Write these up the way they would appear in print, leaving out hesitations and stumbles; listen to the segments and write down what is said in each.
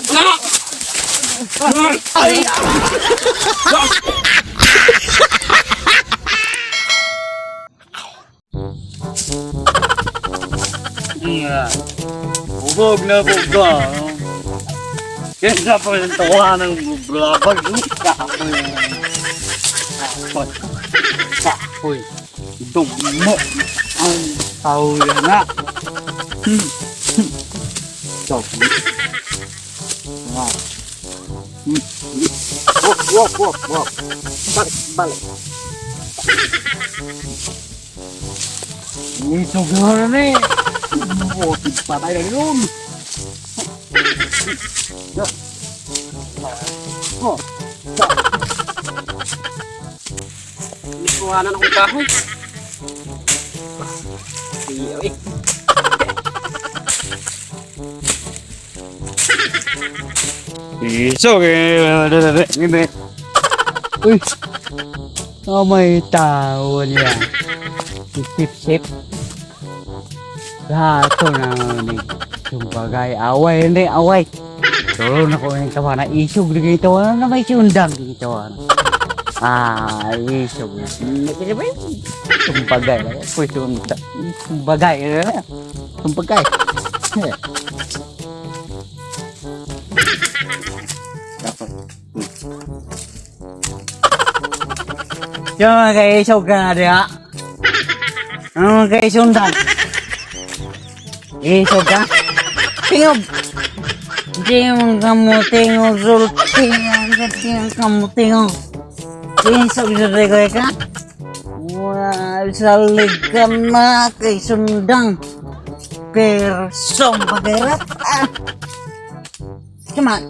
Na! Ay! Nga. Hubog na buga. Kaya pa yung tawa ng blabag. Kapoy. Kapoy. Kapoy. Dugmo. Ang tao yan na. Dugmo. Wow. Wok, wok, wok, wok. Balik, balik. Ito gano'n eh. Oh, patay na yun. Oh, Nikuhanan akong kahoy. Ay, It's okay. Uy, oh, may tao niya. Sip-sip. Lahat na ni. Sumbagay, away, hindi, away. Tulo na ko yung tawa na isog na tawa na may sundang tawa na. Ah, isog na. Sumbagay. Uy, sundang. Sumbagay. Sumbagay. Yung mga kaisog ka na diha. Ang mga kaisundan. Isog ka? Tingog! Hindi mo kamutingog, sulti ang kating kamutingog. Isog sa regoy ka? Wala, salig ka na kay sundang. Persong pagirap. Ah! Come on.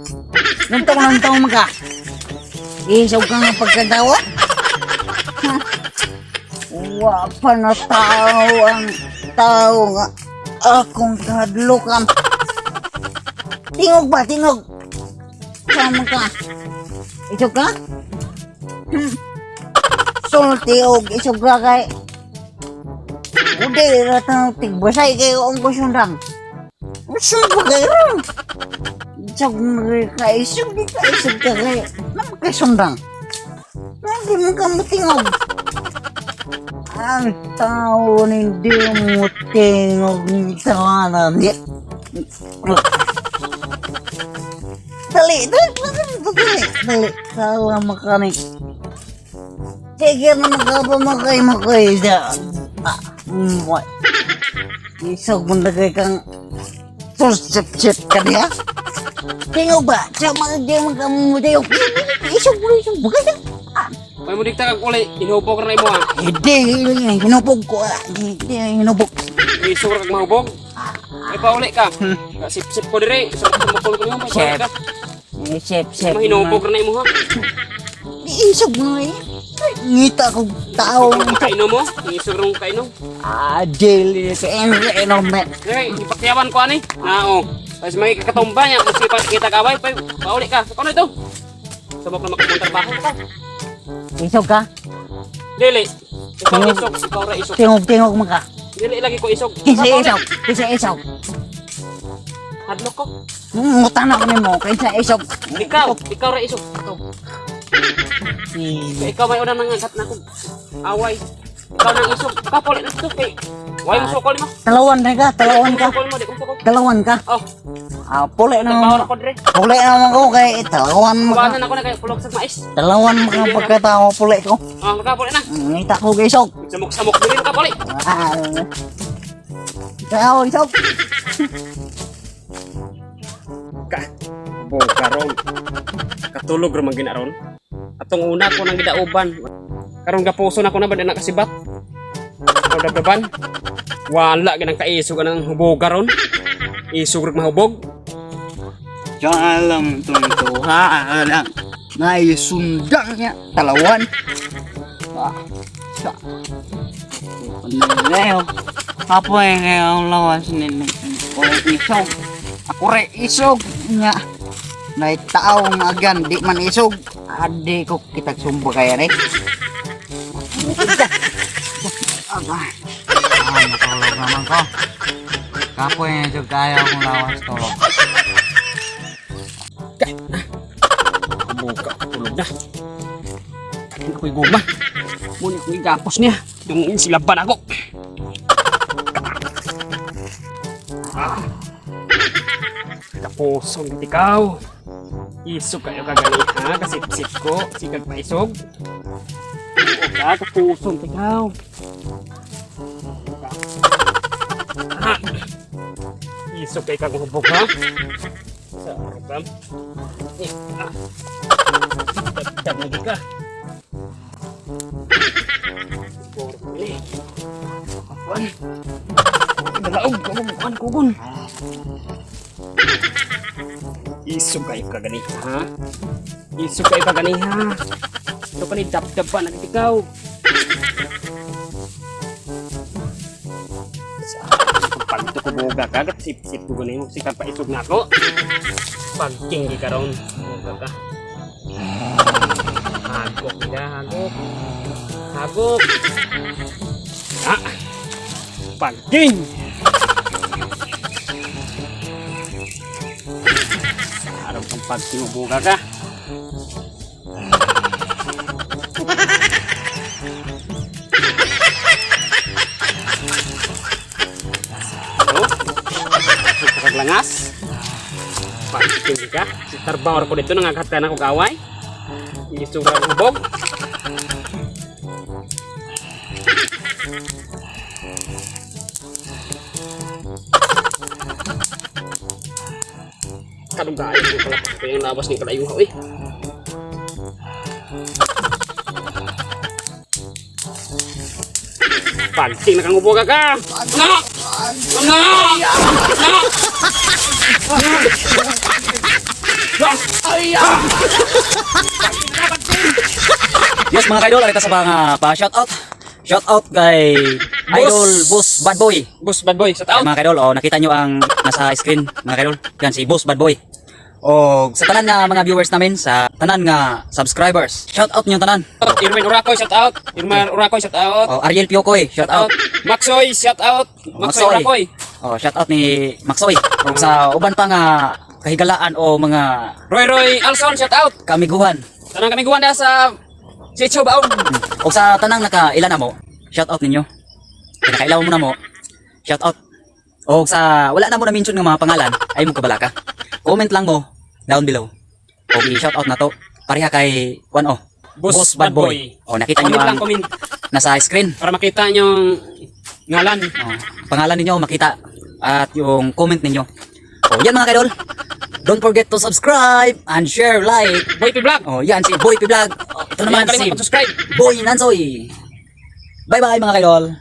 Nantong-nantong mo ka. Isog ka nga pagkadawa. Wa pa na tao ang tao nga akong kahadlukan. Tingog ba? Tingog! Sama ka. Isog ka? Sulti og isog ka kay. Udi, ratang tigbasay kayo ang kusundang. Isog ba kayo? Isog mo ka, isog di ka, isog ka kay. Naman kay sundang. Hindi mo ka matingog. Ang tao hindi mo tingog tawanan. Dali, dali, dali, dali, dali. Kala makanik. Sige na makapamakay makay da. Ah, mo. Isog mo na kay kang sip-sip ka niya. Tingog ba? Sa mga di mo ka mo tayo. Isog mo, isog mo ka. May mo dikta kag uli, inhubog ra imo ha. Hindi, hinubog ko. Ah. Hindi, hinubog. Isog ra kag mahubog. Ay pauli ka. Sip-sip ko dire, sa sumukol ko nimo, may pauli ka. Eh, Sip, sip. Mahinubog ra na imo ha. Isog mo eh. Ngita ko tao. Kainom mo, isog ra mong kainom. Ah, jelly. Sa enorme. Dire, ipakyawan ko ani. Na oh. Tapos may kakatumba niya, mas pa kita kaway, pa pauli ka. Sa ito? Sabok na makapunta trabaho ka. Isog ka? Dili. Ikaw isog, ikaw ra isog. Tingog-tingog mo ka. Dili lagi ko isog. Kinsa isog? Kinsa isog? Hadlok ko. Ngutan ako nimo. Kinsa isog? Ikaw, ikaw ra isog. Ikaw. Ikaw may una nang agat na akong away. Ikaw nang isog. Ikaw puli na ito kay. Way mo sukol mo. Talawan na ka. Talawan ka. Sukol mo di ko sukol. Talawan ka. Oh, Ah, puli na trabaho naman. na ko dire. Puli na naman ko kay talawan mo ka. Kuwanan ako na kay pulog sa mais. Talawan mo ka pagkatao puli ko. Oh, makapuli na. Ngita ko kay isog. Samok-samok diri ka puli. Ah. Ikaw, isog. Ka. Bo karon. Katulog ra man ginaron. Atong una ko nang gidauban. Karon gapuso na ko na ba na kasibat. Dabdaban. Wala ginang kaisog anang hubog karon. Isog ra mahubog. Alam itong tuha lang. Naisundang niya. Talawan. Ah, sa. Panileo. Apo eh, ngayon lawas nini. Ako isog. Ako re isog niya. Naitaw nga agyan, di man isog. Adi ko kitag sumbo kaya ni. Ah, matulog naman ko. Kapoy medyo kaya akong lawas tulog. Na. Buka, tulog na. Kanin ako'y guma. Muna akong igapos niya. Yung silaban ako. Ah. Kaposong ikaw. Isog kayo kagali ha. Kasip-sip ko. Sikag paisog. Oo ka, kapusong ikaw. Ah. Isog kayo kang hubog ha. Sa program. Eh, ah. Dagdag na di ka. Siguro ko ni. Kapuan. Dalaog, kugon, kugon. Isog kayo ka gani, ha? Isog kayo ka gani, ha? Ito pa ni dabdab pa nagtikaw. Pagto ko buga ka, sip-sip ko gani mo, sikap pa isog na ako. Pagking ka ron. Buga ka. Hagok nila, hagok. Hagok. Ah. Pagking! Araw kang pagking buga ka. Oh. Paglangas. Pagking ka. Tarbaw ko dito, nangagat ka na kong away. Isog ang hubog. Kadugay ko pala pa yung labas ni kalayuha eh. Pagking nakanguboga ka! Ano? Ano? Ano? Yes, mga kaidol, arita sa mga pa shout out. Shout out kay Idol Boss Bad Boy. Boss Bad Boy, shout Ay, out! mga kaidol, oh, nakita nyo ang nasa screen, mga kaidol. Yan si Boss Bad Boy. O sa tanan nga mga viewers namin, sa tanan nga subscribers. Shout out niyo tanan. Irwin Urakoy, shout out! Irman Urakoy, shout out! Oh, Ariel Piocoy, shout out. Maxoy, shout out! Maxoy Urakoy! Oh, shout out ni Maxoy. O sa uban pa nga kahigalaan o mga Roy Roy Alson, shout out! kamiguhan. Tanang kami guwanda sa Sitio Baong. O sa tanang nakaila na mo, shout out ninyo. Kaya nakailaw mo na mo, shout out. O sa wala na mo na mention ng mga pangalan, ay mo kabalaka. Comment lang mo down below. O i-shout out na to. Pareha kay Juan O. Boss Bad Boy. O nakita niyo Comment lang, ang comment. nasa screen. Para makita nyo ngalan. O, pangalan ninyo makita at yung comment ninyo. O yan, mga kaidol. Don't forget to subscribe and share, like. Boy P Vlog. O yan si Boy P Vlog. O, ito naman Huwag si kalimutan subscribe. Boy Nansoy. Bye bye, mga kaidol.